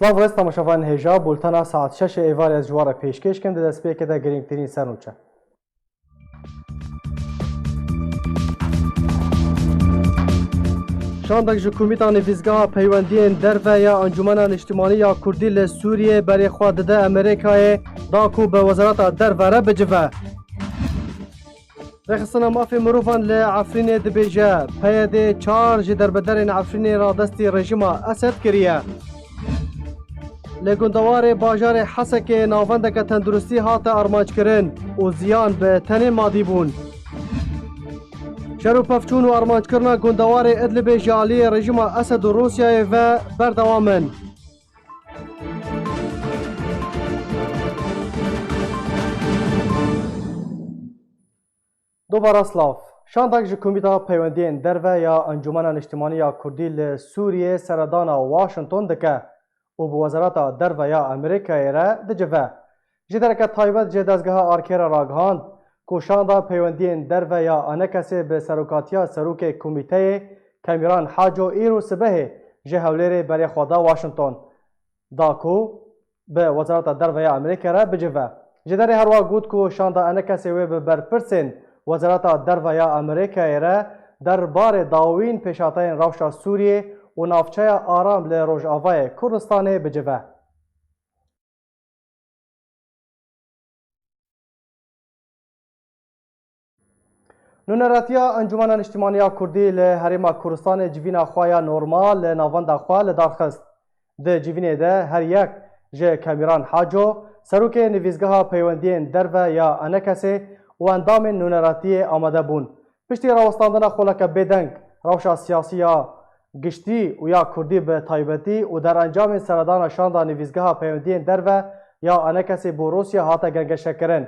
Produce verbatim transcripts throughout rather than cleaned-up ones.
Silav rêz temaşevanên hêja, bultena saet şeş ê êvarê ez ji we re pêşkêş kim, di destpêkê de girîngtirîn sernûçe. Şandek ji Komîta Nivîsgeha Peywendiyên Derve ya Encûmena Niştimanî ya Kurdî li Sûriyê berê xwe dide Amerîkayê, da ku bi Wezareta Derve re bicive. Rêxistina Mafê Mirovan li Efrînê dibêje, P Y D çar ji derbederên Efrînê radestî rejîma Esed kiriye. Li gundewarê bajarê Hesekê navendeke tenduristî hate armanckirin û ziyan bi tenê madî bûn. Şer û pevçûn û armanckirina gundewarê Idlibê ji aliyê rejîma Esed û Rûsyayê ve berdewam in. Dubara silav. Şandek ji Komîta Peywendiyên Derve ya Encûmena Niştimanî ya Kurdî li Sûriyê seredana Washington dike û bi Wezareta Derve ya Amerîkayê re dicive. Ji dereke taybet ji dezgeha Arkê re ragihand ku şanda peywendiyên derve ya Anekesê bi serokatiya serokê komîteyê Kemîran Haco îro sibehê ji Hewlêrê berê xwe da Washington, da ku bi Wezareta Derve ya Amerîkê re bicive. Ji derê herwa got ku şanda Anekesê wê bi berpirsên Wezareta Derve ya Amerîkayê re der barê dawîn pêşhateyên rewşa Sûriyê û navçeya aram li Rojavayê Kurdistanê bicive. Nûneratiya Encûmena Niştimanî ya Kurdî li Herêma Kurdistanê civîna xwe ya normal li navenda xwe li dar xist. Di civînê de her yek ji Kemîran Haco, serokê Nivîsgeha Peywendiyên Derve ya Enekesê û endamên nûneratiyê amade bûn. Piştî rawestandina xoleke bêdeng, rewşa siyasî ya giştî û ya kurdî bi taybetî û derencamên seredana şanda Nivîsgeha Peywendiyên Derve ya Enekesê bo Rûsya hate gengeşekirin.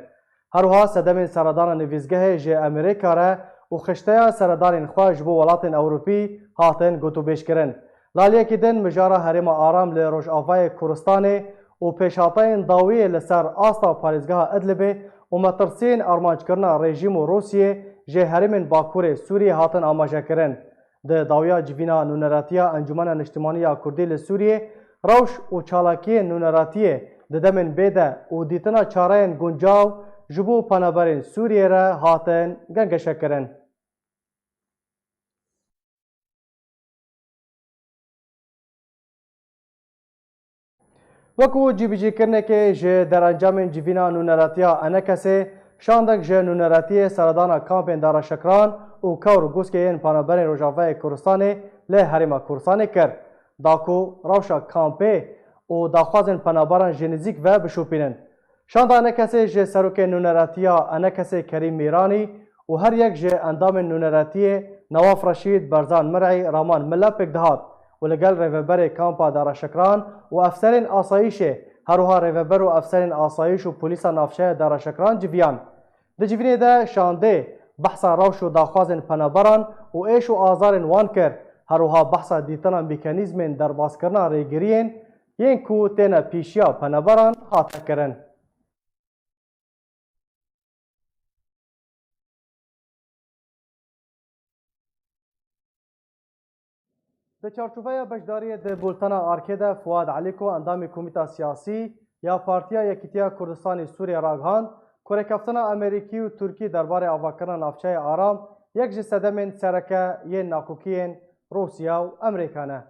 Her wiha sedemên seredana nivîsgehê ji Amerîka re û xişteya seredanên xwe ji bo welatên Ewropî hatin gotûbêjkirin. Li aliyekî din, mijara Herêma Aram li Rojavayê Kurdistanê û pêşhateyên dawiyê li ser asta parêzgeha Idlibê û metirsiyên armanckirina rejîm û Rûsiyê ji herêmên Bakurê Sûriyê hatin amajekirin. Di dawiya civîna nûneratiya Encûmena Niştimanî ya Kurdî li Sûriyê, rewş û çalakiyên nûneratiyê di demên bê de û dîtina çareyên guncaw ji bo penaberên Sûriyê re hatin gengeşekirin. Wekî cîbicîkirinekê ji derencamên civîna nûneratiya Enekesê, şandek ji nûneratiyê seredana kampên dareşekiran û kewr û guskê yên penaberên Rojavayê Kurdistanê li Herêma Kurdistanê kir, da ku rewşa kampê û daxwazên penaberan ji nizîk ve bişopînin. Şanda Enekesê ji serokê nûneratiya Enekesê Kerîm Mîranî û her yek ji endamên nûneratiyê Nawaf Reşîd, Berzan Mir'î, Raman Milla pêk dihat û li gel rêveberê kampa dareşekiran û efserên asayîşê, her wiha rêveber û efserên asayîş û polîsa navçeya dareşekiran civiyan. Di civînê de şandê behsa rewş û daxwazên penaberan û êş û azarên wan kir, her wiha behsa dîtina mekanîzmên derbaskirina rêgiriyên yên ku têne pêşiya penaberan hate kirin. Di çarçoveya beşdariyê di bultena Arkê de Fuad Elîko, endamê Komîta Siyasî ya Partiya Yekîtiya Kurdistanê Sûriyê ragihand ku rêkeftina Amerîkî û Tirkî derbarê avakirina navçeyê Aram yek ji sedemên sereke yên nakokiyên Rûsya û Amerîka ne.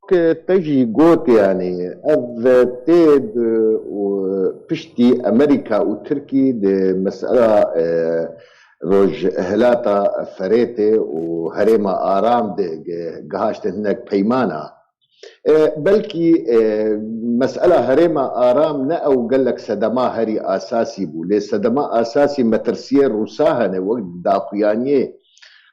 Ke te jî got, yanî ev tê di û piştî Amerîka û Tirkî di mesela e, Rojhilata Ferêtê û Herêma Aram de ge- gihiştin hinek peymana. E, belkî e, mesela Herêma Aram ne ew gelek sedema herî asasî bû, lê sedema asasî metirsiyê Rûsa hene, wek daxuyaniyê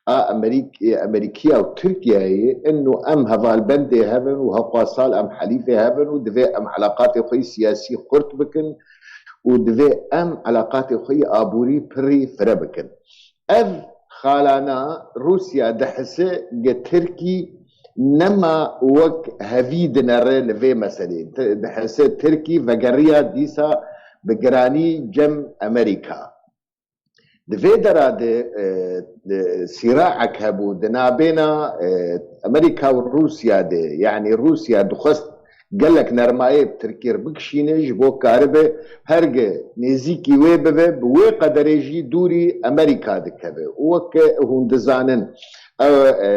a Amerîk-, Amerîkiya û Tirkiyeyê, ino em hevalbendê hev in û hewqa sal em helîfê hev in û divê em eleqatê xwe yî siyasî xurt bikin û divê em eleqatê xwe yî aborî pirî fire bikin. Ev xalana Rûsya dihise ge Tirkî nema wek hevî dinere li vê meselê. Ti-, dihise Tirkî vegeriya dîsa bi giranî cem Amerîka. Di vê dera de, e, de sîraek hebû di nabêna, e, Amerîka û Rûsya de, yanî Rûsya dixwest gelek nermayê bi Tirkî re bikişîne, ji bo karibe herge nêzîkî wê bibe, bi wê qederê jî dûrî Amerîka dikeve. Û weke hûn dizanin, ew, e,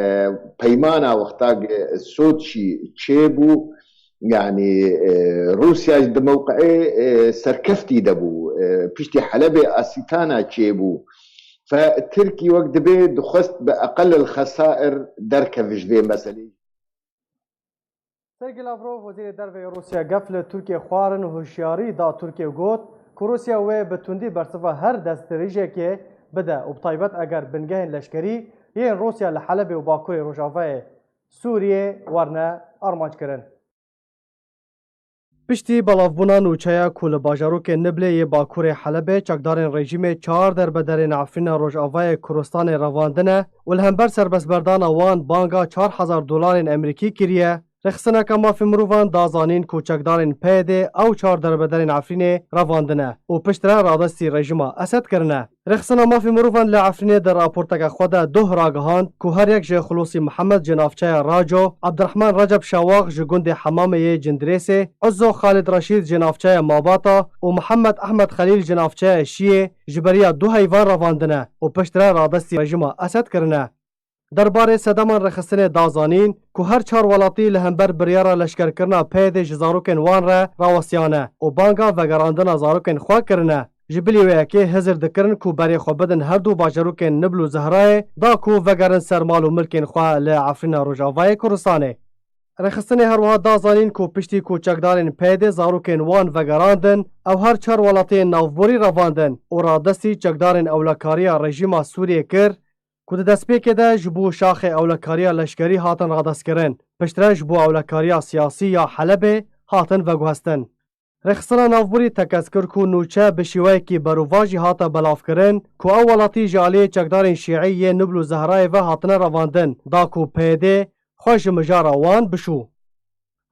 peymana wexta ke Soçî çêbû, yanî, e, Rûsya di mewqeyê, e, serkeftî de bû. E, piştî Helebê Asîtana çêbû. Fe Tirkî wek dibê dixwest bi eqelil xesair derkeve ji vê meselê. Sergî Lavrov, Wezîrê Derve yê Rûsya, gef li Tirkiyê xwarin û hişyarî da Tirkiyê û got ku Rûsya wê bi tundî bersiva her destdirêjekê bide û bi taybet eger bingehên leşkerî yên Rûsya li Helebê û Bakurê Rojavayê Sûriyê werine armanckirin. Piştî belavbûna nûçeya ku li bajarokê Niblê yê Bakurê Helebê çekdarên rejîmê çar derbederên Efrîna Rojavayê Kurdistanê revandine û li hember serbestberdana wan banga çar hezar dolarên Amerîkî kiriye, Rêxistineka Mafê Mirovan da zanîn ku çekdarên P Y D'ê ew çar derbederên Efrînê revandine û piştre radestî rejîma Esed kirine. Rêxistina Mafê Mirovan li Efrînê di raporteke xwe de doh ragihand ku her yek ji Xulûsî Mihemed ji navçeya Raco, Ebdirehman Receb Şewax ji gundê Hemamê yê Cindirêsê, Uzzo Xalid Reşîd ji navçeya Mabata û Mihemed Ehmed Xelîl ji navçeya Şiyê ji beriya du heyvan revandine û piştre radestî rejîma Esed kirine. Derbarê sedeman rêxistinê da zanîn ku her çar welatî li hember biryara leşkerkirina P Y D'ê ji zarokên wan re rawestiyane û banga vegerandina zarokên xwe kirine. Ji bilî wê yekê hizir dikirin ku berê xwe bidin her du bajarokên Nibl û Zehrayê da ku vegerin ser mal û milkên xwe li Efrîna Rojavayê Kurdistanê. Rêxistinê her wiha da zanîn ku piştî ku çekdarên P Y D'ê zarokên wan vegerandin, ew her çar welatiyên navborî revandin û radestî çekdarên ewlekariya rejîma Sûriyê kir, ku di destpêkê de ji bo şaxê ewlekariya leşkerî hatin radestkirin, piştre ji bo ewlekariya siyasî ya Helebê hatin veguhestin. Rêxistina navborî tekez kir ku nûçe bi şêweyekî berovajî hate belavkirin, ku ew welatî ji aliyê çekdarên şîî yê Nibl û Zehrayê ve hatine revandin, da ku P Y D xwe ji mijara wan bişû.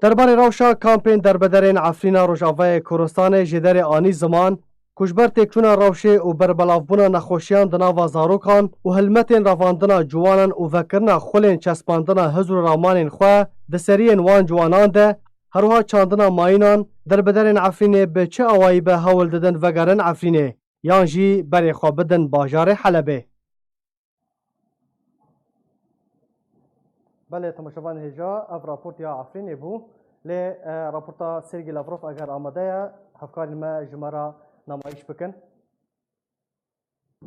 Derbarê rewşa kampên derbederên Efrîna Rojavayê Kurdistanê jêderê anî ziman ku ji ber têkçûna rewşê û berbelavbûna nexweşiyan di nava zarokan û hilmetên revandina ciwanan û vekirina xulên çespandina hizr û ramanên xwe di seriyên wan ciwanan de, her wiha çandina mayînan, derbederên Efrînê bi çi awayî be hewl didin vegerin Efrînê yan jî berê xwe bidin bajarê Helebê. Belê, temaşevan hêja, ev raport ya Efrînê bû. Lê, e, raporta Sergî Lavrov eger amade ye, hevkarên me ji me re namayîş bikin.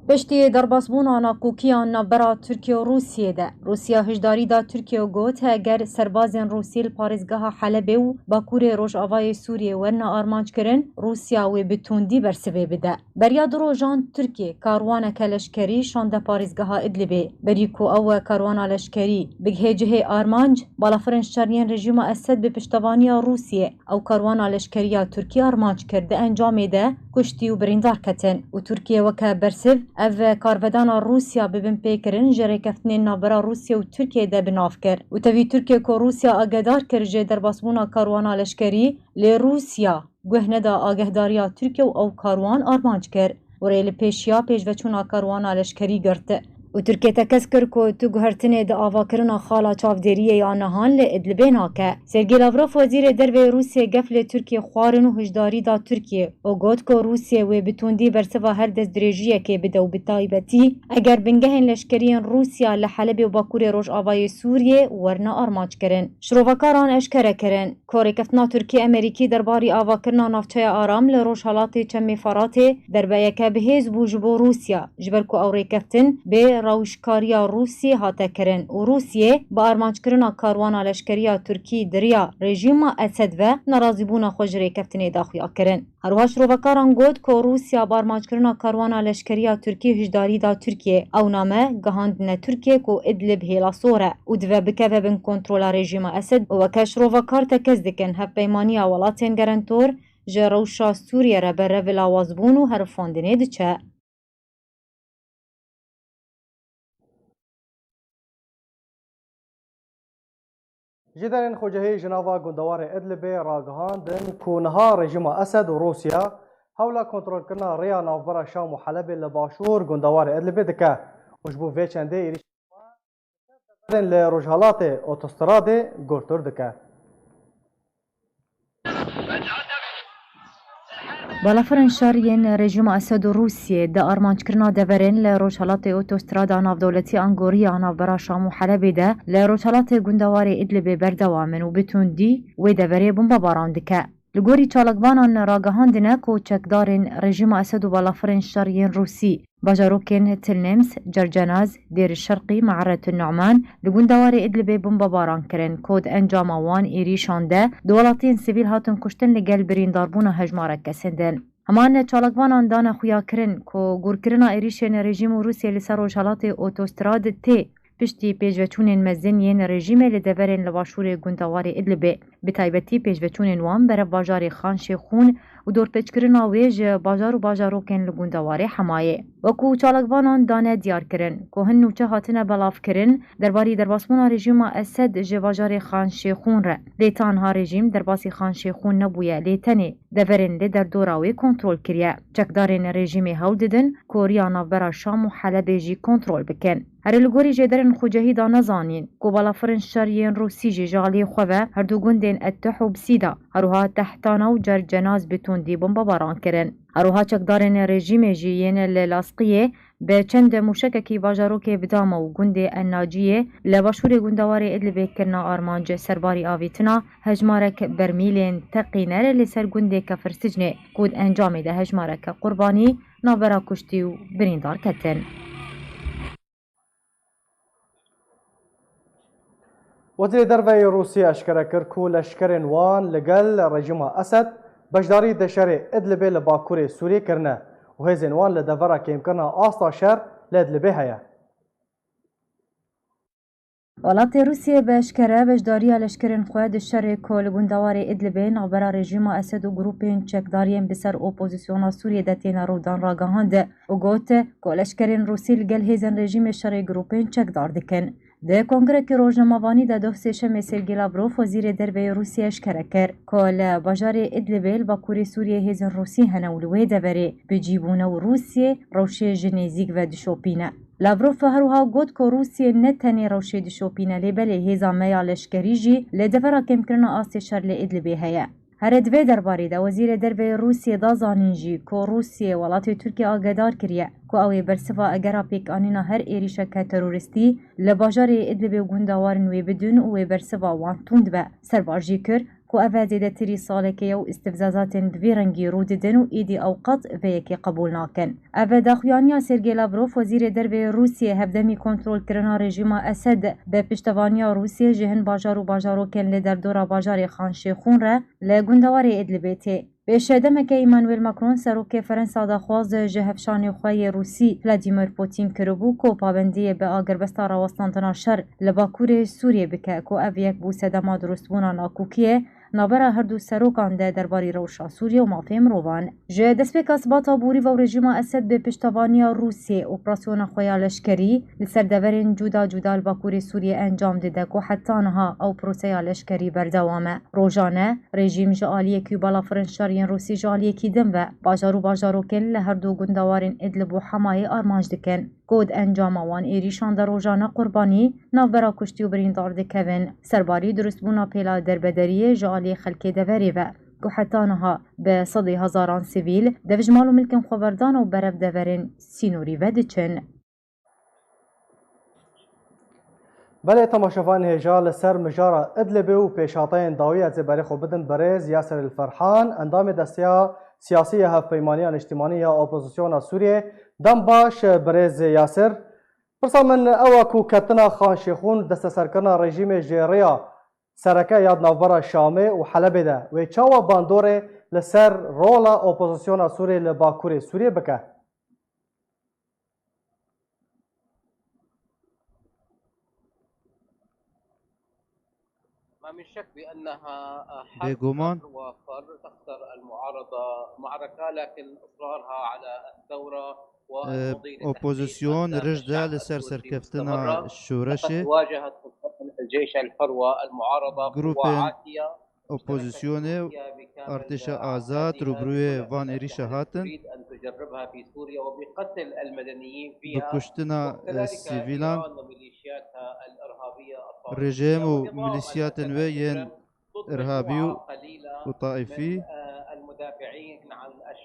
Piştî derbasbûna nakokiyan navbera Tirkiye û Rûsiyê de, Rûsya hişdarî da Tirkiye û got, eger serbazên Rûsî li parêzgeha Helebê û Bakurê Rojavayê Sûriyê werine armanckirin, Rûsya wê bi tundî bersivê bide. Beriya du rojan Tirkiyê karwaneke leşkerî şande parêzgeha Idlibê. Berî ku ew karwana leşkerî bigihê cihê armanc, balafirên şer yên rejîma Esed bi piştevaniya Rûsiyê ew karwana leşkerî ya Tirkî armanc kir, di encamê de kuştî û birîndar ketin û Tirkiye weke bersiv ev karvedana Rûsya bi binpêkirin ji rêkeftinên navbera Rûsya û Tirkiyê de bi nav kir û tevî Tirkiye ku Rûsya agedar kir ji derbasbûna karwana leşkerî, lê Rûsya guh neda agehdariya Tirkiye û ew karwan armanc kir û rê li pêşiya pêşveçûna karwana leşkerî girt. Û Tirkiye tekez kir ku tu guhertinê di avakirina xala çavdêriyê ya nihan li Idlibê nake. Sergî Lavrov, wezîrê derve yê Rûsiyê, gef li Tirkiye xwarin û hişdarî da Tirkiye û got ku Rûsiyê wê bi tundî bersiva her destdirêjiyekê bide û bi taybetî eger bingehên leşkerî yên Rûsya li Helebê û Bakurê Rojavayê Sûriyê werine armanckirin. Şirovekaran eşkere kirin ku rêkeftina Tirkî-Emerîkî derbarî avakirina navçeya Aram li rojhelatê Çemê Feratê derbeyeke bihêz bû ji bo Rûsya, ji ber ku ew rêkeftin bi rewşkariya Rûsiyê hate kirin û Rûsiyê bi armanckirina karwana leşkerî ya Tirkî di riya rejîma Esed ve nerazîbûna xwe ji rêkeftinê daxuya kirin. Her wiha şirovekaran got ku Rûsya bi armanckirina karwana leşkerî ya Tirkî hişdarî da Tirkiyê. Ew name gihandine Tirkiyê ku Idlib hêla sor e û dive bikeve bin kontrola rejîma Esed û weke şirovekar tekez dikin hevpeymaniya welatên gerentor ji rewşa Sûriyê re berev lawazbûn û herifandinê diçe. Jêderên xwecihî ji nava gundewarê Idlibê ragihandin ku niha rejîma Esed û Rûsya hewla kontrolkirina rêya navbera Şam û Helebê li başûr gundewarê Idlibê dike û ji bo vê çendê êrîşên li rojhelatê otostradê gortur dike. Balafirên şer yên rejîma Esed û Rûsiyê di armanckirina deverên li rojhelatê otostrada navdewletî Angoriya navbera Şam û Helebê de li rojhelatê gundewarê Idlibê berdewam in û bi tundî wê deverê bombebaran dike. Li gorî çalakvanan ragihandine ku çekdarên rejîma Esed û balafirên şer yên Rûsî bajarokên Tilnems, Cercenaz, Dêr Şerqî, Me'eretun Nu'man li gundewarê Idlibê bombebaran kirin ku di encama wan êrîşan de du welatiyên sivîl hatin kuştin li gel birîndarbûna hejmarek kesên din. Heman çalakvanan dane xuyakirin ku gûrkirina êrîşên rejîm û Rûsiyê li ser rojhelatê otostrad tê piştî pêşveçûnên mezin yên rejîmê li deverên li başûrê gundewarê Idlibê, bi taybetî pêşveçûnên wan berev bajarê Xan Şêxûn û dorpêçkirina wê ji bajar û bajarokên li gundewarê Hemayê. Wekû çalakvanan dane diyarkirin ku hin nûçe hatine belavkirin derbarî derbasbûna rejîma Esed ji bajarê Xan Şêxûn re. Lê tanha rejîm derbasî Xan Şêxûn nebûye, lê tenê deverên li derdora wê kontrol kiriye. Çekdarên rejîmê hewl didin ku riya navbera Şam û Helebê jî kontrol bikin. Herê li gorî jêderên xucehî dane zanîn ku balafirên şer yên Rûsî jî ji aliyê xwe ve her du gundên Ettuh û Bisîda, herwiha Tehtana û Cercenaz bi tundî bombebaran kirin. Herwiha çekdarên rejîmê jî yên li Lasqiyê bi çend mûşekekî bajarokê Bidama û gundê Ennaciyê li başûrê gundewarê Idlibê kirine armanc serbarî avîtina hejmarek bermîlên teqîner li ser gundê Kefirsicnê ku di encamê de hejmareke qurbanî navbera kuştî û birîndar ketin. Wezîrê Derve yê Rûsiyê eşkere kir ku leşkerên wan li gel rejîma Esed beşdarî di şerê Idlibê li bakurê Sûriyê kirine û hêzên wan li devera kêmkirina asta şer li Idlibê heye. Welatê Rûsiyê bi eşkere beşdariya leşkerên xwe di şerê ku li gundewarê Idlibê navbera rejîma Esed û grûpên çekdar yên bi ser opozisyona Sûriyê de têne rûdan ragihand û got ku leşkerên Rûsî li gel hêzên rejîmê şerê grûpên çekdar dikin. Di kongrekî rojnamevanî de doh sêşemê Sergey Lavrov, wezîrê derve yê Rûsiyê eşkere kir ku li bajarê Idlibê li bakurê Sûriyê hêzên Rûsî hene û li wê deverê bi cî bûne û Rûsiyê rewşê ji nêzîk ve dişopîne. Lavrov her wiha got ku Rûsiyê ne tenê rewşê dişopîne, lê belê hêza me ya leşkerî jî li devera kêmkirina astê şer li Idlibê heye. Here di vê derbarê de Wezîrê Derve yê Rûsiyê da zanîn jî ku Rûsiyê welatê Tirkiye agedar kiriye ku ew ê bersiva egera pêkanîna her êrîşeke terorîstî li bajarê Idlibê û gundewarên wê bidin û wê bersiva wan tund be. Serbar jî kir ku ev zêdetirî salekê ye û îstifzazatên bi vî rengî rû didin û êdî ew qet vê yekê qebûl nakin. Ev daxuyaniya Sergey Lavrov, Wezîrê Derve yê Rûsiyê, hevdemî kontrolkirina rejîma Esed bi piştevaniya Rûsiyê ji hin bajar û bajarokên li derdora bajarê Xan Şêxûn re li gundewarê Idlibê tê. Pêş demeke Emmanuel Macron, serokê Ferensa daxwaz ji hevşanê xwe yê Rûsî Vladimir Putin kiribû ku pabendiyê bi agirbesta rawestandina şer li bakurê Sûriyê bike ku ev yek bû sedema dirustbûna nakokiyê navbera her du serokan de derbarî rewşa Sûriyê û mafê mirovan. Ji destpêka sibata borî ve û rejîma Esed bi piştevaniya Rûsiyê operasyona xwe ya leşkerî li ser deverên cuda cuda li bakurê Sûriyê encam dide ku heta niha ew proseya leşkerî berdewam e. Rojane, rejîm ji aliyekî û balafirên şer yên Rûsî ji aliyekî din ve bajar û bajarokên li her du gundewarên Idlib û Hemayê armanc dikin, ku di encama wan êrîşan de rojane qurbanî navbera kuştî û birîndar dikevin. Serbarî dirustbûna pêla derbederiyê ji aliyê xelkê deverê ve, ku heta niha bi sedê hezaran sivîl dev ji mal û milkên xwe berdan û berev deverên sînorî ve diçin. Belê, temaşevanên hêja, li ser mijara Idlibê û pêşhateyên dawî ez ê berê xwe bidim birêz Yasir El Ferhan, endamê desteya siyasî ya Hevpeymaniya Niştimanî ya Opozisyona Sûriyê. Dem baş, birêz Yasir. Pirsa min ew e ku ketina Xan Şêxûn, desteserkirina rejîmê ji rêya sereke ya di navbera Şamê û Helebê de, wê çawa bandorê li ser rola opozisyona Sûriyê li Bakurê Sûriyê bike? ما من شك بأنها حرب، Bêguman, حرب وفر تخسر المعارضة معركة، لكن إصرارها على الثورة e, opozîsyon rij de li ser serkeftina şoreşê. Grûpên opozîsyonê û artêşa azad rûbirûyê van êrîşa hatin. Bi kuştina, e, sivîlan, rejîm û milîsiyatên wê yên irhabî û, û taîfî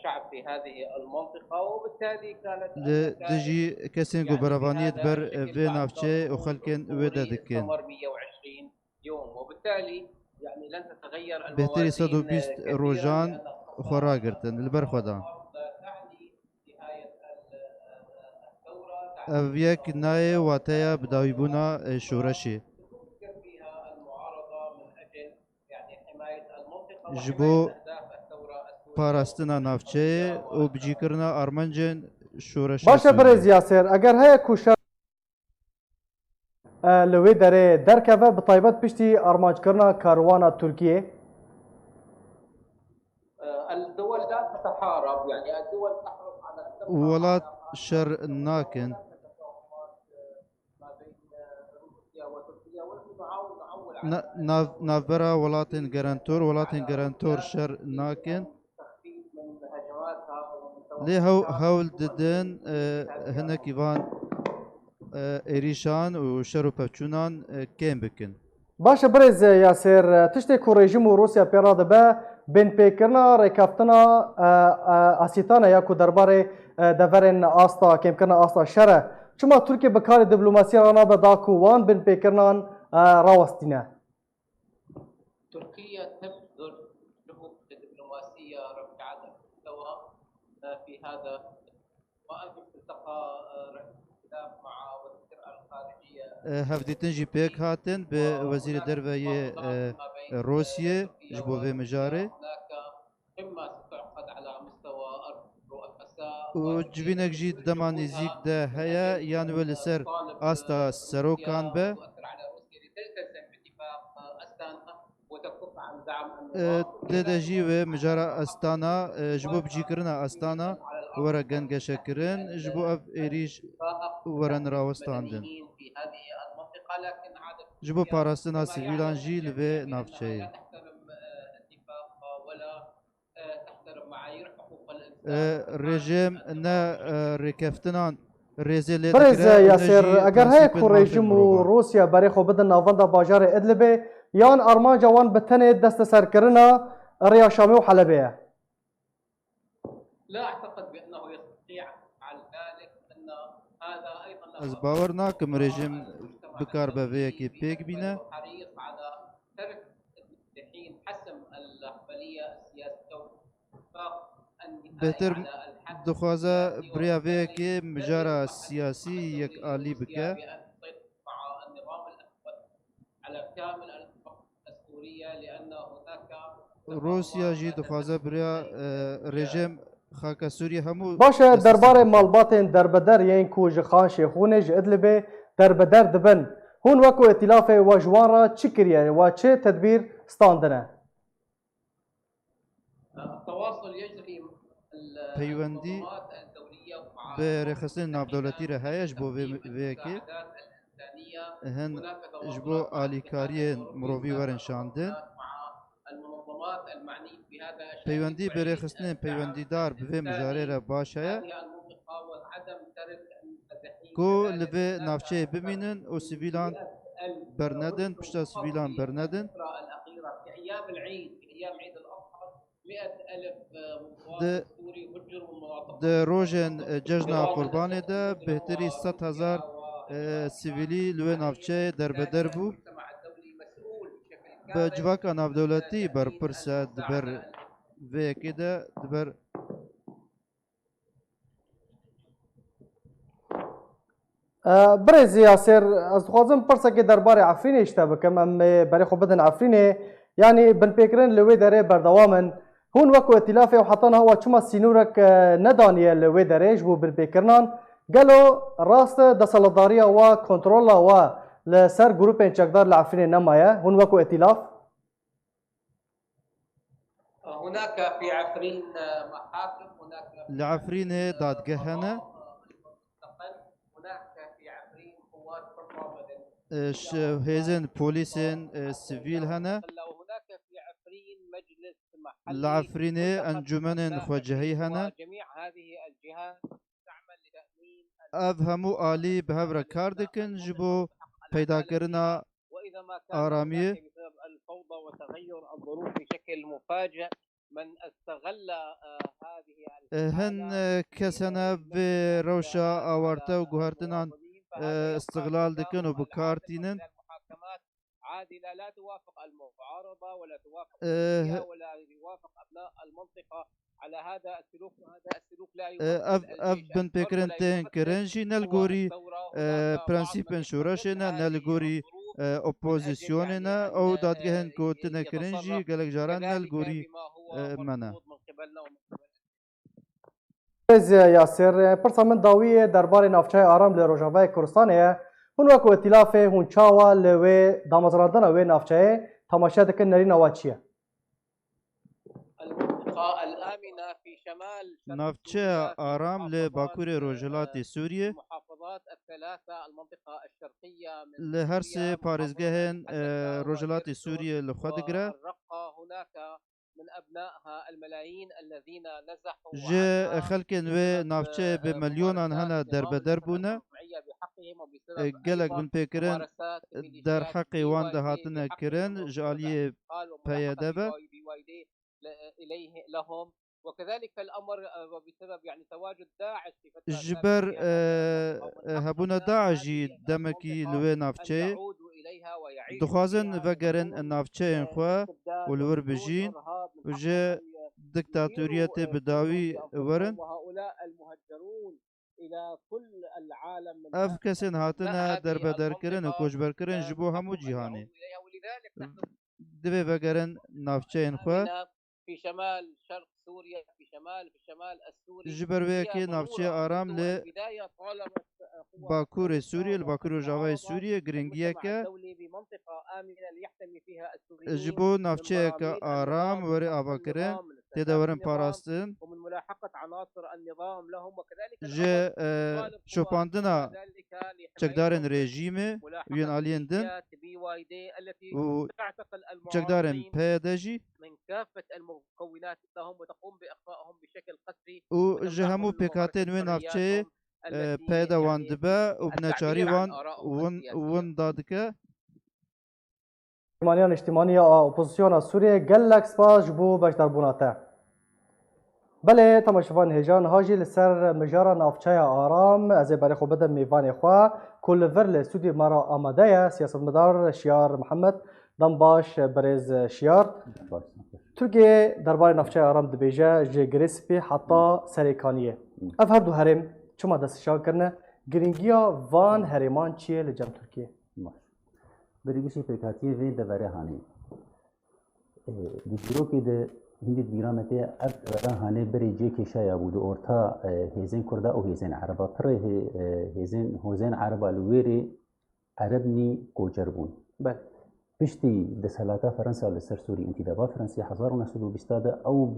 الشعب في هذه المنطقة، وبالتالي كانت li المسائل dijî kesên ku يعني في berevaniyê di هذا ber الشكل vê بعد navçeyê û خلص xelkên wê de الثوري dikin. استمر مية وعشرين يوم، وبالتالي يعني لن تتغير Bêhtirî الموازين sed û bîst كثيرًا، rojan لأن xwe ragirtin li ber xwe da. الأرض لا تعني نهاية الثورة، تعني Ev yek nayê wateya bidawîbûna, e, şoreşê. تفكر فيها المعارضة من أجل Ji bo parastina navçeyê û bicîkirina armancên şoreşê Baş e, Sûriyê. Birêz Yaser, eger heye ku şer, e, li wê derê derkeve, bi taybet piştî armanckirina karwana Tirkiyê? الدول لا تتحارب، يعني الدول تحرص على أن تبقى Welat على şer nakin. Na-, nav-, navbera welatên garantor, welatên garantor şer nakin. Lê hew-, hewl didin, e, hinekî van, e, êrîşan û şer û pevçûnan, e, kêm bikin. Baş e, birêz Yaser, tiştê ku rejîm û Rûsya pê re dibe, binpêkirina rêkeftina, e, e, Asîtana ya ku derbarê, e, deverên asta, kêmkirina asta şer e. Çima Tirkiye bi karê diplomasiya re nabe da ku wan binpêkirinan, e, rawestîne? تركيا تبذل جهود دبلوماسية رفيعة المستوى، آه، في هذا، وأمس التقى، آه، رئيس الوزراء مع وزير الخارجية. E, hevdîtin jî pêk hatin bi wezîrê derve yê, e, Rûsiyê ji bo vê mijarê. هناك قمة ستعقد على مستوى الرؤساء Û civînek jî di dema nêzîk de heye, yan wê li ser asta serokan be. E, tê de jî wê mijara Astana, e, ji bo bicîkirina Astana were gengeşekirin, ji bo ev êrîş werin rawestandin. Ji bo parastina sivîlan jî li vê navçeyê. E, rejîm ne, e, rêkeftinan rêzê lê Birêz digire û ne Yaser, jî eger heye prensîpên ku mafên rejîm û mirova. Rûsya berê xwe bidin navenda bajarê Idlibê, yan armanca wan bi tenê desteserkirina rêya Şamê û Helebê ye? لا أعتقد بأنه يستطيع فعل ذلك، أن هذا أيضًا Ez bawer nakim rejîm bikar be vê yekê pêk bîne. حريص على ترك الحين حسم العملية السياسية والاتفاق النهائي Bêhtir على الحد dixwaze السياسي biriya vê yekê mijara siyasî yekalî bike. بأن تسيطر مع النظام الأسود على كامل الأرض السورية، لأن هناك Rûsya jî dixwaze biriya, e, rejîm xaka Sûriyê hemû Baş e, derbarê malbatên derbeder yên ku ji Xan Şêxûnê ji Idlibê derbeder dibin, hûn wekû îtîlafê we ji wan re çi kiriye, we çi tedbîr standine? التواصل يجري ال-، Peywendî التنظيمات الدولية مع bi rêxistinên navdewletî re heye ji bo vê, vê yekê. المساعدات الإنسانية. Hin هناك ji bo تواصل مع alîkariyên الكيان mirovî werin الدولي şandin. مع المنظمات المعنية بهذا الشأن. Peywendî bi rêxistinên peywendîdar bi vê mijarê re baş heye. هذه المنطقة وعدم ترك المسلحين Ku li vê navçeyê bimînin û sivîlan bernedin, pişta sivîlan bernedin. الفترة الأخيرة في أيام العيد، في أيام عيد الأضحى، Di, di rojên, e, cejna Qurbanê de bêhtirî sed hezar, e, sivîlî li wê navçeyê derbeder bû. Bi civaka navdewletî berpirs e di ber vê yekê de, di ber E, birêz Yaser, ez dixwazim pirsekê derbarê Efrînê ji te bikim. Em ê berê xwe bidin Efrînê. Yanî binpêkirin li wê derê berdewam in. Hûn wekû îtîlafê û heta niha we çima sînorek, e, nedaniye li wê derê ji bo binpêkirinan? Gelo rast e, desthilatdariya we, kontrola we li ser grûpên çekdar li Efrînê nemaye? Hûn wekû îtîlaf? هناك في عفرين محاكم، هناك Li Efrînê dadgeh hene. مستقل، هناك في عفرين قوات حرة مدنية. E, ş-, hêzên polîsên, e, sivîl hene. وهناك في عفرين مجلس محلي Li Efrînê منتخب encûmenên xwecihî hene. وجميع هذه الجهات تعمل لتأمين Ev hemû alî bi hev re kar dikin ji bo peydakirina وإذا ما كان aramiyê. هناك بسبب الفوضى وتغير الظروف بشكل مفاجئ، من استغل، آه، هذه الحالة، hin, e, kes hene vê rewşa awarte û guhertinan, e, istiglal dikin û bi kar tînin. عادلة لا توافق المعارضة ولا توافق، e, السياسية ولا يوافق أبناء المنطقة على هذا السلوك، وهذا السلوك لا، e, يمثل ev, ev الجيش الحر binpêkirin ولا tên يمثل kirin jî ne li قوى gorî, الثورة. e, هناك بعض prensîpên من şoreşê ne, ne li يتحدث gorî, e, opozîsyonê ne, ew dadgehên ku tine kirin jî gelek caran ne li gorî, e, me ne. Rêz Yasir, pirsa min dawî ye derbarê navçeyê Aram li Rojavayê Kurdistanê ye. Hûn wek îtîlafê hûn çawa li wê damezrandina wê navçeyê temaşe dikin, nerîna we çi ye? Navçeya Aram li bakurê rojhilatê Sûriyê li her sê parêzgehên, e, rojhilatê Sûriyê li xwe digire. Ji xelkên wê navçeyê bi milyonan hene derbeder bûne. Gelek binpêkirin derheqê wan de hatine kirin ji aliyê P Y D ve. Ji ber, e, e, hebûna DAIŞ jî demekî li wê navçeyê dixwazin vegerin navçeyên xwe û li wir bijîn û ji diktatoriyetê bi dawî werin. Ev kesên hatine derbederkirin û koçberkirin ji bo hemû cîhanê. Divê vegerin navçeyên xwe. Ji ber wê yekê navçeya Aram li Bakurê Sûriyê, li Bakur Rojavayê Sûriyê giringiyeke ji bo navçeyeke aram were avakirin, tê de werin parastin. Ji, e, şopandina çekdarên rejîmê û yên aliyên din û çekdarên P Y D jî û ji hemû pêkhatên wê navçeyê, e, P Y D wan dibe û bi neçarî wan win, win dadike. Niştimaniya Niştimaniya a Opozisyona Sûriyê, gelek spas ji bo beşdarbûna te. Belê, temaşevan hêja, niha jî li ser mijara navçeya Aram, ez ê berê xwe bidim mêvanê xwe, ku li vir li stûdyoyê me re amade ye, siyasetmedar Şiyar Mihemed. Dem baş, birêz Şiyar. Baş. Tirkiye derbarê navçeya Aram dibêje, ji Girê Spî heta Serêkaniyê. Hı. Ev her du herêm çima destnîşan kirine? Girîngiya van herêman çi ye li cem Tirkiye? Baş. Berî gişî pêkhatiyê vê devere hanê. E, di dîrokê de hindî di bîra me tê ev devera hanê berê cê kêşaya bû di orta, e, hêzên Kurda û hêzên Ereba. Pirê hê-, e, hêzên, hozên Ereba li wê rê Ereb nî koçer bûn. Belê. Piştî desthilata Fransa li ser Sûrî, întîdaba Fransî hezar û neh sed û bîst de ew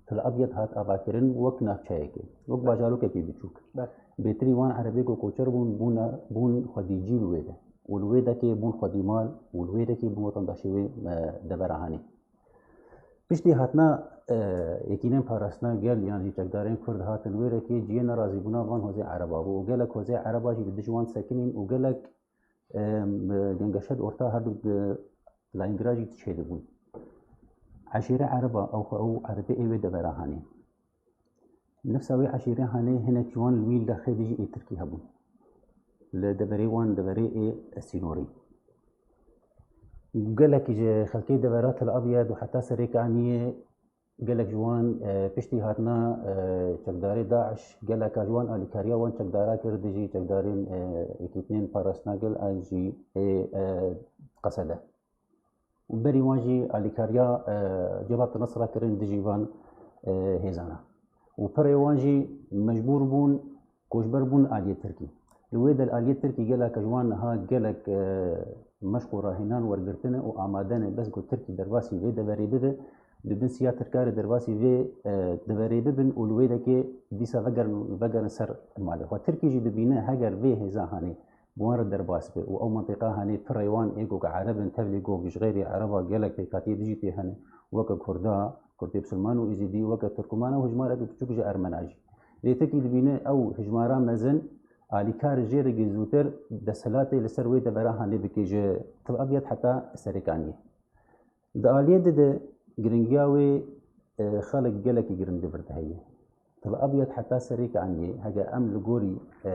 Til Abyad hat avakirin wek navçeyekê, wek Belê. bajarokekî biçûk. Belê. Bêtirî wan Erebê ku koçer bûn, bûne, bûn xwedî cî li wê de. Û li wê dekê bûn xwedî mal û li wê dekê bûn wetandaşê wê, e, devera hanê. Piştî hatina, e, yekînên parastina gel yan jî çekdarên Kurd hatin wê rekê, cihê nerazîbûna van hozê Ereba bû û gelek hozê Ereba jî li dij wan sekinîn û gelek, e, gengeşe di orta her du, e, layîngira jî çêdibûn. Eşêre Ereba ew xwe ew Erebê ê wê devera hanê. Nifsa wê eşîrê hanê hinek ji wan li wî lexê dijî ê Tirkî hebûn. Li deverê wan, deverê ê sînorî. Gelek ji xelkê devera Til Abyad û heta Serêkaniyê gelek ji wan, e, piştî hatina, e, çekdarê DAIŞ, geleka ji wan alîkariya wan çekdara kir dijî çekdarên, e, yekîtinên parastina gel an jî ê, e, Qesede. Û berî wan jî alîkariya, e, Cebat Nusra kirin dijî van, e, hêzana. Û pirê wan jî mecbûr bûn, koçber bûn aliyê Tirkî. Li wê de li aliyê Tirkî gelek ji wan niha gelek, e, meşq û rahînan wergirtine û amade ne bes ku Tirkî derbasî vê deverê bibe, di bin siya Tirka re derbasî vê, e, deverê bibin û li wê dekê dîsa vegerin, vegerin ser malê xwe. Tirkî jî dibîne heger vê hêza hanê bi wan re derbas be û ew mintîqa hanê pirê wan ê ku Ereb in tevlî ku ji xeyrî Ereba gelek pêkhatiyê dijî tê hene, weke Kurda, Kurdê Bisilman û Êzîdî, weke Tirkuman û hijmareke biçûk ji Ermena jî. Lê Tirkî dibîne ew hijmara mezin alîkar jê re zûtir desthilatê li ser wê devera hanê bike ji Til Abyad heta Serêkaniyê. Di aliyê di de giringiya wê e, xalek gelekî giring di vir de heye. Til Abyad heta serê Kaniyê, hege em li gorî, e,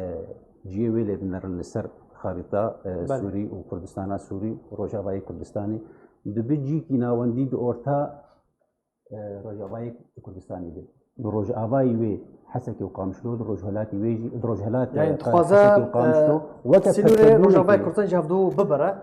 ciyê wê lê dinerin li ser xarîta, e, Belê. Sûrî û Kurdistana Sûrî û Rojavayê Kurdistanê, dibe cîkî navendî di orta, e, Rojavayê Kurdistanê de. Di rojavayî wê Hesekê û Qamişlo, di rojhilatî wê jî, di rojhilatê Yani, dixwaze, Hesekê û Qamişlo, e, weke sînorê pêşkebûnekê Rojavayê Kurdistan ji hevdû bibire.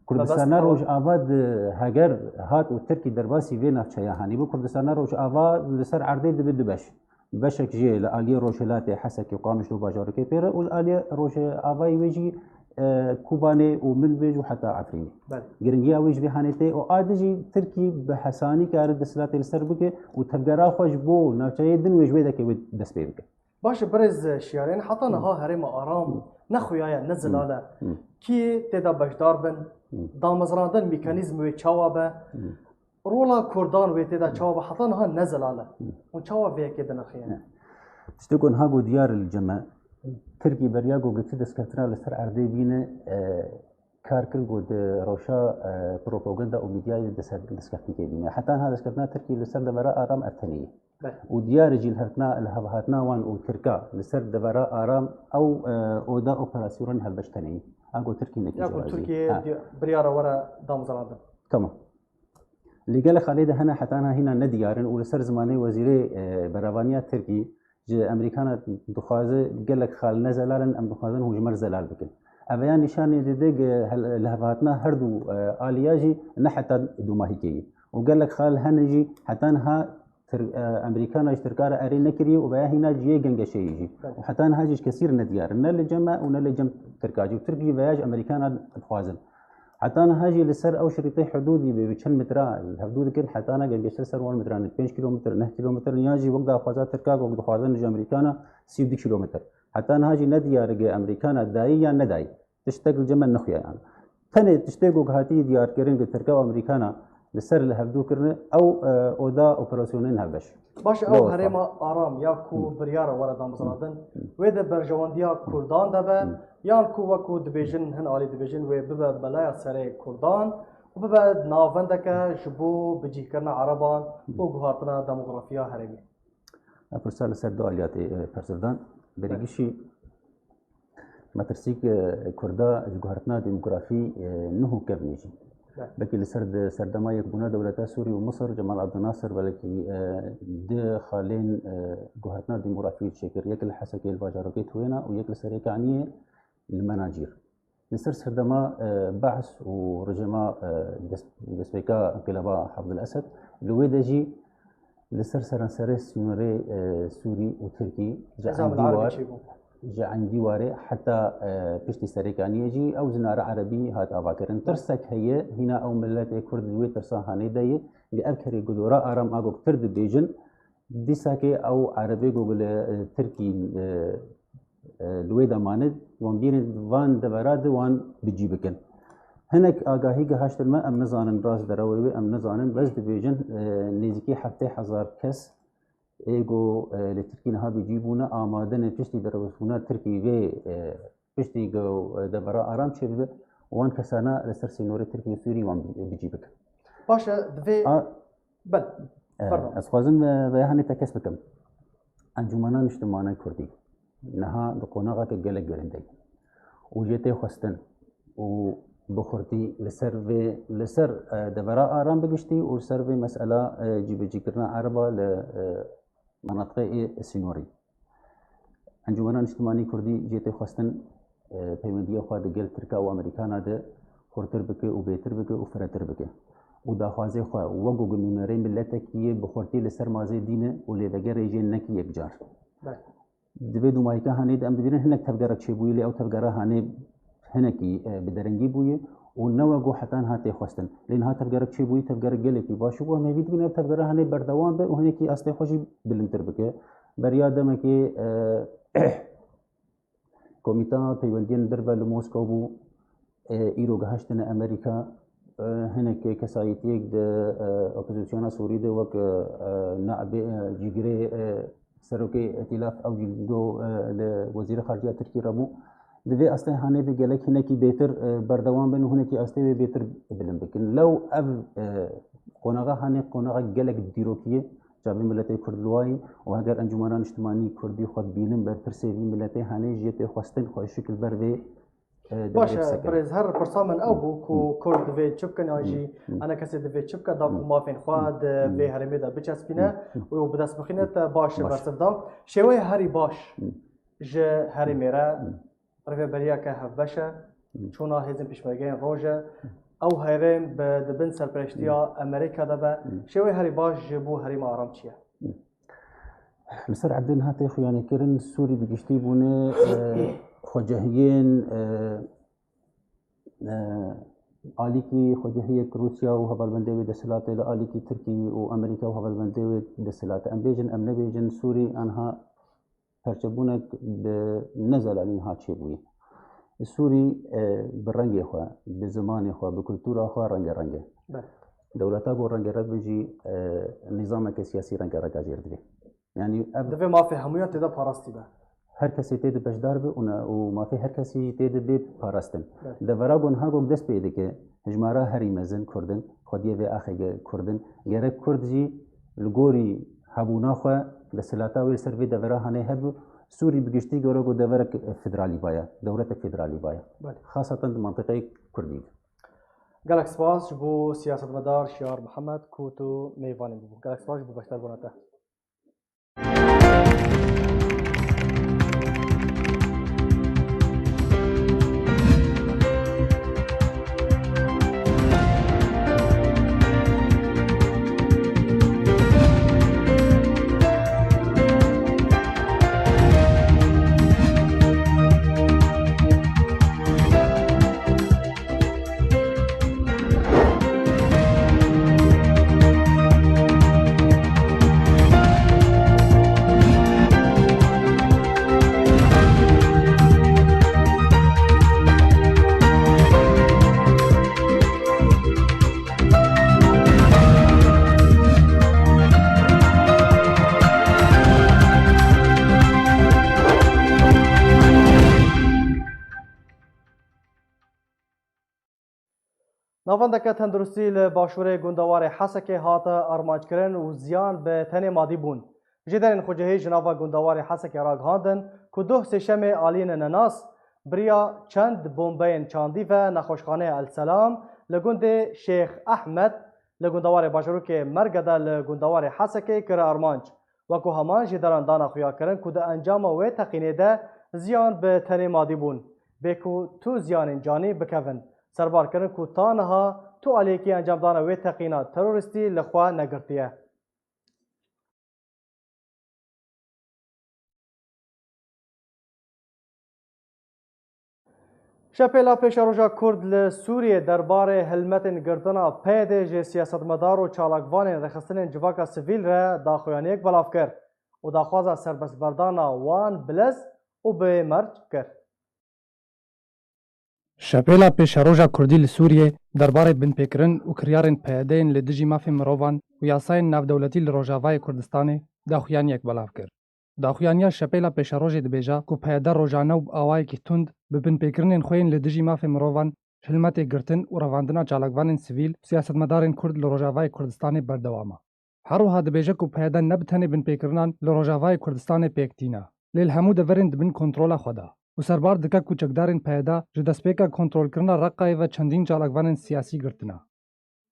Kurdistana Rojava di heger hat û Tirkî derbasî vê navçeya hanî bû, Kurdistana Rojava li ser erdê dibe du beş. Beşek jê li aliyê rojhilatê Hesekê û Qamişlo bajarokê pê re û li aliyê rojavayî wê jî, e, Kobanê û Minbêc û heta Efrînê. Belê. Giringiya wê ji vê hanê tê û a di jî Tirkî bi hesanî kare desthilatê li ser bike û tevgera xwe ji bo navçeyê din wê ji wê dekê wê dest pê bike. Baş e, birêz Şiyarên, heta niha herêma aram ne xuya ye, ne zilal e. Kî tê de beşdar bin, damezrandin mekanîzm wê çawa be, rola Kurdan wê tê de çawa be, heta niha ne zilal e. Hûn çawa vê yekê dinirxînin? Tiştê ku niha ku diyar e li cem me, Tirkî beriya ku girtî destkeftina li ser erdê bîne, e, kar kir ku di rewşa, e, propaganda û medyayê dest-, destkeftikê bîne. Heta niha destkeftina Tirkî li ser devera aram ev tenê ye. Belê. Û diyar e jî li hevhatina, li hevhatina wan û Tirka li ser devera aram ew, e, oda operasyonan hevbeş tenê ye. Ango Tirkî nekî Ya ku jêrazî. Tirkiye Ha. di-, biryara were damezrandin. Tamam. Li gelek xalê de hene heta niha hîna nediyar in û li ser zimanê wezîrê, e, berevaniya Tirkî ji Amerîkana dixwaze gelek xal ne zelal in, em dixwazin hûn ji me re zelal bikin. Ev ya nîşanê dide ge hel-, li hevhatina her du, e, aliya jî ne heta dûmahîkê ye. Û gelek xal hene jî heta niha Tir-, e, Amerîkana ji Tirka re erê nekiriye û veya hîna cihê gengeşeyê jî. Belê. Û heta niha jî ji kesî re nediyar in. Ne li cem me û ne li cem Tirka jî. Û Tirk jî veya ji Amerîkana dixwazin. Heta niha jî li ser ew şirîtê hudûdî bê bi çend metra li hevdû dikin, heta niha gengeştir ser wan metran e, pênc kîlometr, neh kîlometr in, yan jî wek daxwaza Tirka ku dixwazin ji Amerîkana sî û du kîlometr. Heta niha jî nediyar e ge Amerîkana dayî yan nedayî. Tiştek li cem me nexuya yan. Tenê tiştê ku hatî diyarkirin ge Tirka û Amerîkana li ser li hevdû kirine, ew, e, oda operasyonên hevbeş. Baş e, ew Lewra. herêma aram ya ku biryara were damezrandin, wê de berjewendiya Kurdan de be, yan ku wek ku dibêjin, hin alî dibêjin, wê bibe belaya serê Kurdan û bibe navendeke ji bo bicîhkirina Ereban û guhartina demografiya herêmê? Ev pirsa li ser du aliya tê, e, persev dan. Berê Belê. gişî metirsîk, e, Kurda ji guhertina demografî, e, nuh û kevnê jî. Belê. Belkî li ser di serdema yekbûna dewleta Sûrî û Misir, Cemal Abdulnasir belkî, e, di xalên, e, guhertina demografî çêkir. Yek li Hesekê li bajarokê Twêna û yek li Serê Kaniyê li Menacîr. Li ser serdema, e, Be's û rejîma, e, dest-, destpêka Înqilaba Hafid el Esed, li wê de jî li ser seranserê sînorê, e, Sûrî û Tirkî ji Nizam Eyn el Dîwar, Erebî çêbû. ji Eyn Dîwarê heta, e, piştî Serê Kaniyê jî ew zinara erebî hat avakirin. Tirsek heye, hîna ew miletê Kurd li wê tirsa hanê de ye. Li ev kerê gudora aram agok tir dibêjin, dîsakê ew erebê ku li, e, Tirkî, e, e, li wê de mane, wan bîrên van devera di wan bi cî bikin. Hinek agahî gihaştin me, em nizanin rast derewê wê, em nizanin, bes dibêjin, e, nêzîkî heftê hezar kes ê ku, e, li Tirkî niha bi cî bûne, amade ne piştî derebasbûna Tirkî vê, e, piştî ku, e, devera aram çêbibe, wan kesana li ser sînorê Tirkî û Sûrî wan bi, bi cî bikin. Baş e, divê A, Belê. E, Pardon. Ez xwazim, e, veya hanê tekez bikim. Encûmena Niştimanê Kurdî niha di qonaxeke gelek giring de ye. Û jê tê xwestin û bi xurtî li ser vê, li ser, e, devera aram bi giştî û li ser vê mesela, e, cîbicîkirina Ereba li, e, menatiqê ê sînorî. Encûmena Niştimanî Kurdî jê tê xwestin, e, peywendiya xwe di gel Tirka û Amerîkana de xurtir bike û bêtir bike û firehtir bike. Û daxwazê xwe wek ku nûnerê miletekî ye bi xurtî li ser mazê dîne û lêvegerê jê nekî yekcar. Belê. Di vê dûmayîka hanê de em dibînin hinek tevgerek çêbûyî, lê ew tevgera hanê hinekî, e, bi derengî bûye û ne wek ku heta niha tê xwestin. Lê niha tevgerek çêbûyî, tevgerek gelekî baş û ku em hêvî dibînin ev tevgera hanê berdewam be û hinekî astê xwe jî bilindtir bike. Beriya demekê, e, Komîta Peywendiyên Derve li Moskow bû, e, îro gihiştine Amerîka. E, hinek kesayetiyek di, e, opozisyona Sûrî de wek, e, naibê, e, cîgirê, e, serokê Îtîlaf ew jî do, e, li Wezîrê Xariceya Tirkî re bû. Di vê astê hanê de gelek hinekî bêtir, e, berdewam bin û hinekî astê wê bêtir bilind bikin. Lew ev, e, qonaxa hanê qonaxa gelek dîrokî ye, Çavê miletê Kurd li wayî û heger Encûmena Niştimanî Kurdî xwe dibînin berpirsê vî miletê, henê jê tê xwestin xwe şikil ber vê, e, deverê Baş e, bisekine. Birêz, her pirsa min ew bû ku Kurd divê çi bikin, yan jî ene kesê divê çi bike, da ku mafên xwe di vê herêmê de biçespîne û bi dest bixîne, te baş e Baş. bersiv da. Şêweyê herî baş ji herêmê re rêveberiyeke hevbeş e, çûna hêzên pêşmergeyên roj e, ew herêm bi, di bin serpereştiya Amerîka de be, şêwê herî baş ji bo herêma aram çi ye? Li ser erdê niha tê xuyanîkirin, Sûrî bi giştî bûne, e, xwecehiyên, e, e, alîkî xwecehiyek Rûsya û hevalbendê wê desthilatê li alîkî Tirkî û Amerîka û hevalbendê wê desthilatê. Em bêjin, em nebêjin, Sûrî anha perçebûnek bi ne zelalî niha çêbûye. Sûrî, e, bi rengê xwe, bi zimanê xwe, bi kultura xwe rengereng e. Belê. Dewleta ku rengereng be jî, e, nîzameke siyasî rengereng a jêr divê. Yanî ev Divê mafê hemûyan tê de parastî be. Her kesê tê de beşdar be û ne, û mafê her kesî jî tê de bê parastin. Belê. Devera ku niha ku dest pê dike, hijmara herî mezin Kurd in, xwediyê vê axê ge Kurd in. Gerek Kurd jî li gorî hebûna xwe, desthilata wê li ser vê devera hanê hebû, Sûrî bi giştî gerek ku deverek federalî baye, dewletek federalî baye. Belê. Xasatan di mantiqeyê Kurdî de. Gelek spas ji bo siyasetmedar Şiyar Mihemed ku tu mêvanê bû. Gelek spas ji bo beşdarbûna te. Navendeke tenduristî li başûrê gundewarê Hesekê hate armanckirin û ziyan bi tenê madî bûn. Jêderên xwecihî ji nava gundewarê Hesekê ragihandin ku doh sêşemê aliyên nenas bi riya çend bombeyên çandî ve nexweşxaneya El Selam li gundê Şêx Ehmed li gundewarê bajarokê Merge de li gundewarê Hesekê kir armanc. Weko heman jêderan dane xuyakirin ku di encama wê teqînê de ziyan bi tenê madî bûn, bê ku tu ziyanên canî bikevin. Serbar kirin ku ta niha tu aliyekî encamdana wê teqîna terorîstî li xwe negirtiye. Şepêla pêşeroja Kurd li Sûriyê derbarê hilmetên girtina P Y D ji siyasetmedar û çalakvanên rêxistinên civaka sivîl re daxuyaniyek belav kir û daxwaza serbestberdana wan bi lez û bi merc kir. Şepêla pêşeroja Kurdî li Sûriyê derbarê binpêkirin û kiryarên P Y D yên li dijî mafê mirovan û yasayên navdewletî li Rojavayê Kurdistanê daxuyaniyek belav kir. Daxuyaniya Şepêla Pêşerojê dibêje ku P Y D rojane û bi awayekî tund bi binpêkirinên xwe yên li dijî mafê mirovan, hilmetê girtin û revandina çalakvanên sivîl û siyasetmedarên Kurd li Rojavayê Kurdistanê berdewam e. Her wiha dibêje ku P Y D ne bi tenê binpêkirinan li Rojavayê Kurdistanê pêk tîne, lê li hemû deverên di bin kontrola xwe de û serbar dike ku çekdarên P Y D ji destpêka kontrolkirina Reqayê ve çendîn çalakvanên siyasî girtine.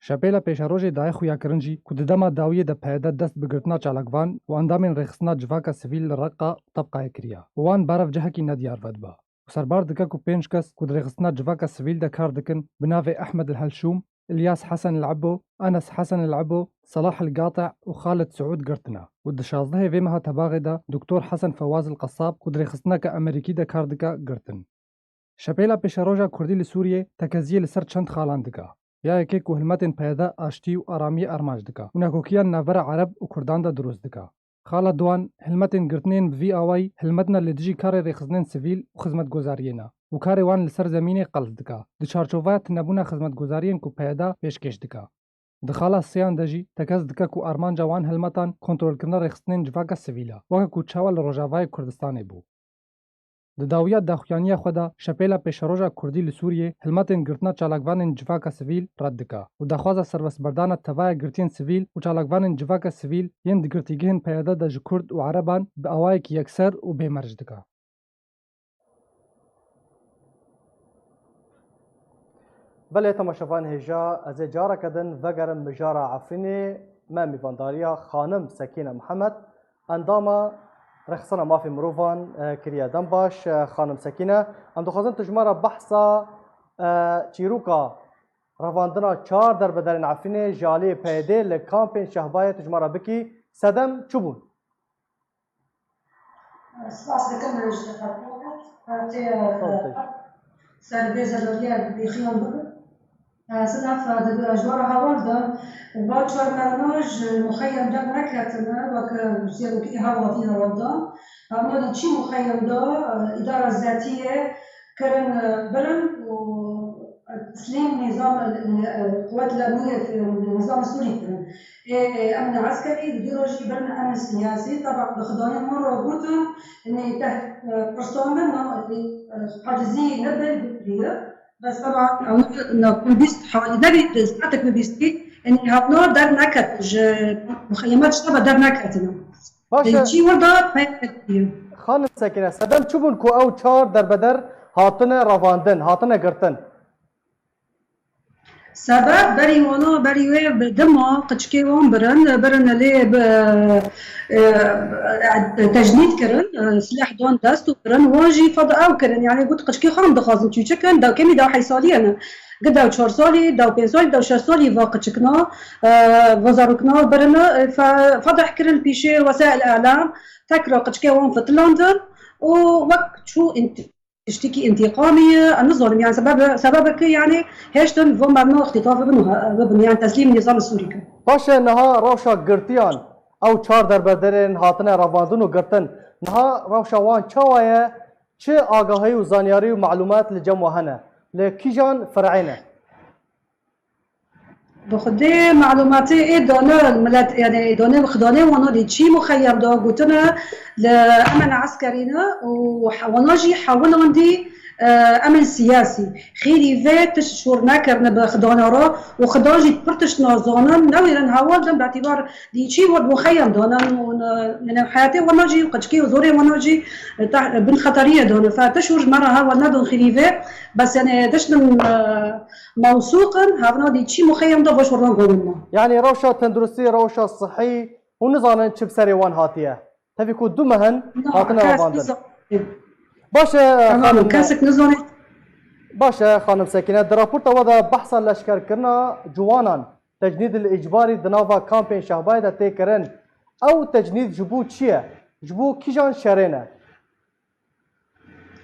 Şepêla Pêşerojê daye xuyakirin jî ku di dema dawiyê de P Y D dest bi girtina çalakvan û endamên rêxistina civaka sivîl li Reqa û Tebqayê kiriye û wan berev cihekî nediyar vedibe û serbar dike ku pênc kes ku di rêxistina civaka sivîl de kar dikin bi navê Ehmed El Helşûm, Îlyas Hesen El Ebo, Enes Hesen El Ebo, Selah El Gatî û Xalid Siûd girtine û di şazdehê vê meha Tebaxê de Doktor Hesen Fewaz El Qesab ku di rêxistineke Amerîkî de kar dike girtin. Şepêla Pêşeroja Kurdî li Sûriyê tekeziyê li ser çend xalan dike. Ya yekê ku hilmetên P Y D aştî û aramiyê armanc dike û nakokiyan navbera Ereb û Kurdan de dirust dike. Xala duan, hilmetên girtinên bi vî awayî hilmetna li dijî karê rêxistinên sivîl û xizmetgozariyê ne û karê wan li ser zemînê qels dike. Di çarçovaya tunebûna xizmetgozariyên ku P Y D pêşkêş dike. Di xala sêyan de jî tekez dike ku armanca wan hilmetan kontrolkirina rêxistinên civaka sivîl e, weke ku çawa li Rojavayê Kurdistanê bû. Di dawiya daxuyaniya xwe de Şepêla Pêşeroja Kurdî li Sûriyê hilmetên girtina çalakvanên civaka sivîl red dike û daxwaza serbestberdana tevaya girtiyên sivîl û çalakvanên civaka sivîl yên di girtîgehên P Y D de ji Kurd û Ereban bi awayekî yekser û bêmerc dike. Belê, temaşevan hêja, ez ê careke din vegerim mijara Efrînê. Me mîvandariya xanim Sekîne Mihemed, endama Rêxistina Mafê Mirovan, e, kiriye. Dem baş, e, xanim Sekîne. Em dixwazin tu ji me re behsa, e, çîroka revandina çar derbederên Efrînê ji aliyê P Y D li kampên Şehbayê tu ji me re bikî. Sedem çi bûn? Spas dikim ji te, Fatma. Te, Sağ ol, e, te. Serbê zelaliya bêxiyan bibin. E, silav, e, di ji we re heval de. Va çar merina ji muxeyyem derneketine, wek, e, serokê hevalî heval de. Hema di çî muxeyyem de, e, îdara zetiyê kirin, e, birin û, e, teslîm nîzam, e, e, quwet lemniyê, e, nîzam Sûrî kirin. Ê, ê, emna eskerî, di vî rojî birin emn siyasî. Teban bi xidanê min re gotin, nê te, e, pirsandin, na, e, e, hacizî nebe bikiriye. Bes teban ew na ku bîst halî nebî, di saetek bi bîstî, yanî hatna derneketin, ji muxeyemet ştaba derneketin. Baş e. Çî wir da pey kiriye. Xanim Sekine, sedem çi bûn ku ew çar derbeder hatine revandin, hatine girtin? Sebeb berî wana, berî wê bi dima qiçkê wan birin, birin lê bi, e, e, tecnîd kirin, e, silah dan dest û birin. Wan jî fed ew kirin, yani got qiçkê xwe em dixwazin çûçikin, dewkemî dew heysaliyê ne. Gi dew çar salî, dew pênc salî, dew şeş salî va qiçikna, e, va zarokna birine, e, fe-, fedeh kirin pîşê wesail elam, tekra qiçkê wan fitilandin û wek çû int-, tiştekî întîqamî ye, em nizanim, yani sebebe, sebebe ki yani hêştin vo merno îxtîtaf bibin û he-, bibin, yani teslîm nîzam Sûrî kin. Baş e, niha rewşa girtiyan ew çar derbederên hatine revandin û girtin, niha rewşa wan çawa ye? Çi agahî û zanyarî û malûmat li cem we hene? Li kîjan fireyê ne? Bi xwedê malûmatê ê dane milet, yani dane bi xidanê wana lê çî muxeyyem da gotine li emene eskerî ne û he-, wana jî hewilandî, e, emên siyasî. Xêrî vê tişt şor nekirine bi xidana re û xidan jî pir tişt nazanin, newêrin heval din bi îtîbar dî çî wet muxeyyem dane û ne-, yani heyatê wana jî, qiçkî û zorê wana jî, e, teh-, bin xeteriyê dane. Fe tişt ji me re heval nedin xêrî vê, bes yani tiştin, e, mewsûq in, hevna dî çî muxeyyem de baş werdan govin me. Yanî rewşa tenduristî, rewşa sihî, hûn nizanin çi bi serê wan hatiye. Tevî ku du meh in Na, hatine kes revandin. Nizan. Baş e, Tamam, xanim, kesek nizanê. Baş e, xanim Sekîne, di raporta we de behsa leşkerkirina ciwanan, tecnîd li îcbarî di nava kampên Şehbayê de tê kirin. Ew tecnîd ji bo çi ye? Ji bo kîjan şerê ne?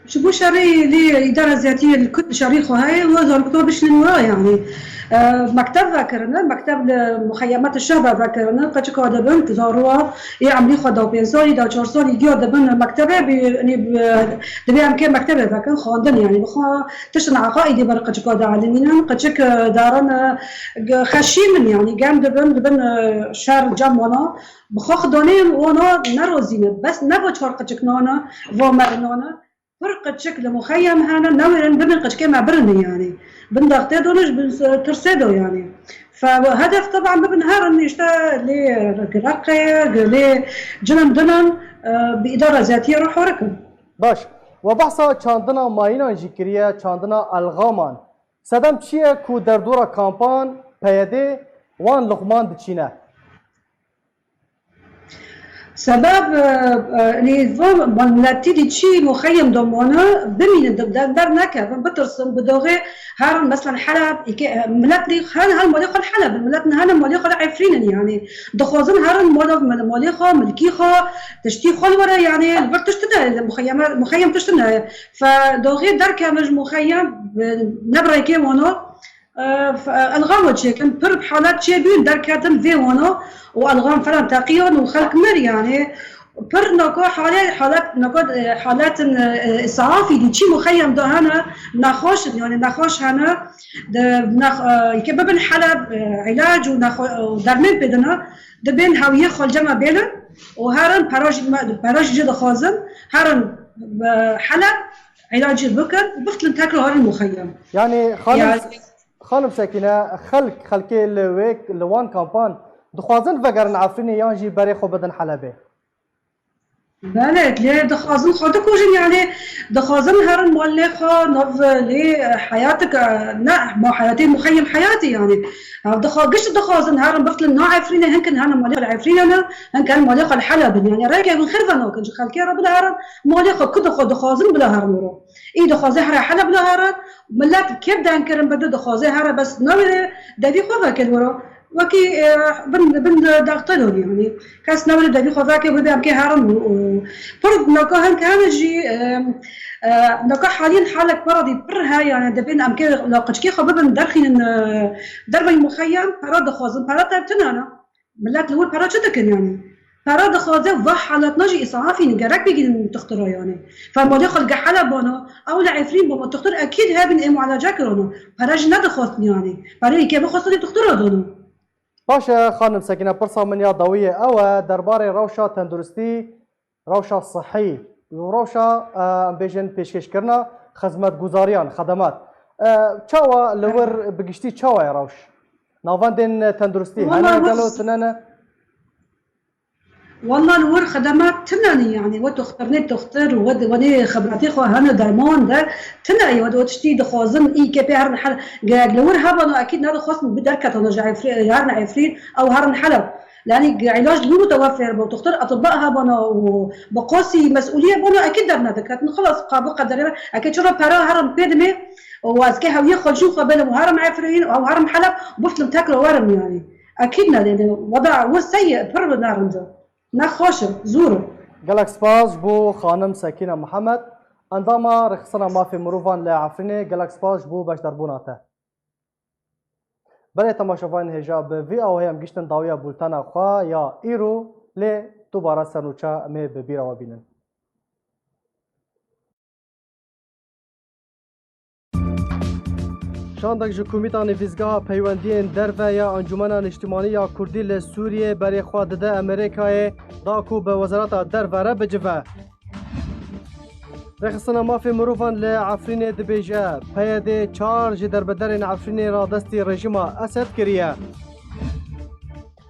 Ji bo şerê lê îdara ziyatiyê li ku şerê xwe heye, we zarokna bişînin wira, yanî, e, mekteb vekirine, mekteb li muxeyemeta şehba vekirine, qeçika dibin, zaroa ê emrî xwe da pênc salî, da çar salî giya dibin mektebe, bi, yanî, bi, divê em kê mektebe vekin, xwendin, yanî, bi xwe tiştin eqaîdî ber qeçika de elimînin, qeçik, e, darin, e, ge-, xeşînin, yanî, germ dibin, dibin, e, şer cem wana, bi xwe xidanê wana nerozîne, bes ne va çar qeçik nane, va merinane, Pir qeçik li muxeyem hene, newêrin bibin qeçikê me birinin yanî. Bin dextê done ji bin se-, tirsê do yanî. Fe hedef teban bibin herin işte lê reqê, lê cinim dinin, e, bi îdara ziyatiyê re horikin. Baş. We behsa çandina mayînan jî kiriye, çandina elxaman. Sedem çi ye ku derdora kampan, P Y D, wan luqman diçîne? Sebeb, e, e, nîvo miletî dî çî muxeyim domane bimînin, di der, dernekevin, bitirsin, bi doxê herin, meselen Heleb, îke, e, milet nî herin, herin malê xwe li Heleb in, milet nî herin malê xwe li Efrîn in, yanî dixwazin herin mala, mil-, malê xwe, milkî xwe, tiştî xwe li were, yanî li vir tişt tune, li muxeyeme, muxeyim tişt tune. Fe doxê derkevin ji muxeyim, e, ne bi rêkê wana, E, f-, e, elxama çêkin, pir halat çêbûn, derketin vê wana û elxam falan teqiyan û xelk mir, yanî pir nako hale-, halat, nako, e, halatin, e, e, îsafî dî çî muxeyem de hene, nexweş in, yanî nexweş hene, de, nex-, e, yeke bibin Heleb, e, îlac û nexwe-, û dermên pê dine, dibên hewiyê xwe li cem me bêlin û herin pera jî me, pera jî jê dixwazin, herin Heleb, îlacî bikin û bixtilin tekrar herin muxeyyem. Yanî xanim, Yani- xanim Sekîne, xelk, xelkê li wê, li wan kampan dixwazin vegerin Efrînê yan jî berê xwe bidin Helebê? Belê, lê dixwazin xwe dikujin, yani dixwazin herin malê xwe, nav lê heyatik, ne, ma heyatê muxeyyem heyatî yani. Ev dixwa-, gişt dixwazin herin bixtilin na Efrînê, hinkin herin malê xwe li Efrînê ne, hinkin herin malê xwe li Helebê ne. Yani rêkê hûn xirve nakin, ji xelkê re bide herin, malê xwe ku dixwe dixwazin bide herin wiro. Î dixwaze here Heleb bide herin, millet kêf den kirin bide dixwaze here bes newêre devî xwe veke li wiro. Wekî, e, bin, bin dextê dodî, yanî kes newêre devî xwe veke, wê be em kê herin û, û pir naka hin ke hene jî, e, e, naka halîn halek para dî pir he, yani dibên em kê laqiçkê xwe bibin derxînin, e, derveyî muxeyyem, para dixwazin, para tev tune ne. Millet li wir para çi dikin yani? Para dixwaze, va halatna jî îsafîn gerek bigînin tuxtira yani. Fermalê xwe li gehela bana, ew li Efrîn bana, tuxtir ekîd hebin ê mualace kirana. Para jî nedixwastin yani. Para î ke bixwastin ê tuxtira dana. Baş e, xanim Sekîne, pirsa min ya dawiyê ew e, derbarê rewşa tenduristî, rewşa sihî û rewşa, e, em bêjin pêşkêşkirina xizmetguzariyan, xedemat. E, çawa li wir bi giştî çawa ye rewş? Navendên tenduristî Wala hene wir gelo tune ne? Wala li wir xedemat tune ne, yani we toxtirnê toxtir û we, we nê xebratê xwe hene derman de tune ye, we, we tiştî dixwazin î ke pê herin hel, gerek li wir hebana ekîd nedixwastin bi derketana ji Efrî-, herin Efrîn ew herin Heleb. Yani îlac li wir mutewefir bû, toxtir atibba hebana û bi qasî mesûliyê bona ekîd dernediketin. Xilas, qabû qederê me, eke çira pera herin pê dimê û ez ke hewiyê xwe jî xwe belim û herim Efrîn û herim Heleb, biftim tekrar werim yani. Ekîd ne, yani, weda wir seyî pir bi nerind e. Ne xweş e, zor e. Gelek spas ji bo xanim Sekîne Mihemed, endama Rêxistina Mafê Mirovan li Efrînê. Gelek spas ji bo beşdarbûna te. Belê temaşevanên hêja, bi vî awayî em giştin dawiya bultena xwe ya îro, lê dubare ser nûçe em ê bi bîra we bînin. Şandek ji Komîta Nivîsgeha Peywendiyên Derve ya Encûmena Niştimanî ya Kurdî li Sûriyê berê xwe dide Amerîkayê, da ku bi Wezareta Derve re bicive. Rêxistina Mafê Mirovan li Efrînê dibêje, P Y D çar ji derbederên Efrînê radestî rejîma Esed kiriye.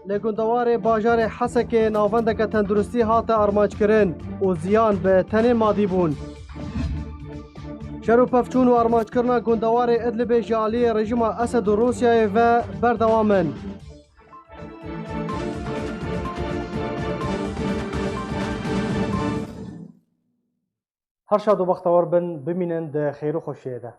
Li gundewarê bajarê Hesekê navendeke tenduristî hate armanckirin û ziyan bi tenê madî bûn. Şer û pevçûn û armanckirina gundewarê Idlibê ji aliyê rejîma Esed û Rûsyayê ve berdewam in. Her şad û bextewar bin, bimînin di xêr û xweşiyê de.